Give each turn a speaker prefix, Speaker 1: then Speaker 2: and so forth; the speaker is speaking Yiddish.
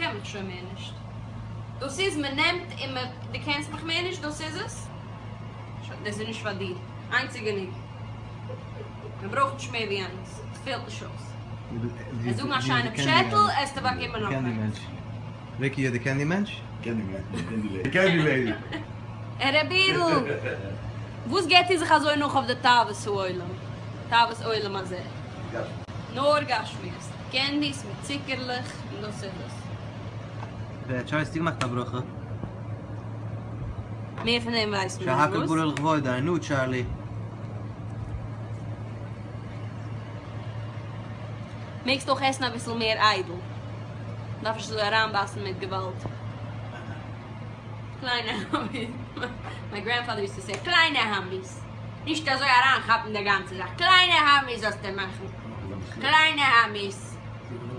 Speaker 1: קען מיך שוין מער נישט. דאס איז מען נעמט און מען, דו קענסט מיך מער נישט, דאס איז עס. שוין, דאס איז נישט פאר דיר. איינס איז גענוג. מען ברויך נישט מער ווי איינס. עס פעלט נישט אויס. עס זאגן א שיינע פשעטל, עסטו באקומען נאך איינס.
Speaker 2: ריקי, you're the candy מענטש?
Speaker 3: Candy man, candy lady. Candy lady.
Speaker 1: ר' אידל! וואס געט איר זיך אזוי נאך אויף די תאוות העולם? תאוות עולם הזה? נאר גשמיות. Candies מיט צוקערלעך און דאס איז עס.
Speaker 2: ווער האט שוין געמאכט א ברכה?
Speaker 1: מער פון דעם ווייסט מען נישט.
Speaker 2: שהכל ברא לכבודו, נו טשארלי.
Speaker 1: מעגסט אויך עסן אביסל מער איידל. דארף נישט אזוי אריינבייסן מיט געוואלד. קליינע האמיס. My grandfather used to say, קליינע האמיס. נישט אזוי אריינכאפן די גאנצע זאך. קליינע האמיס זאלסטו מאכן. קליינע האמיס.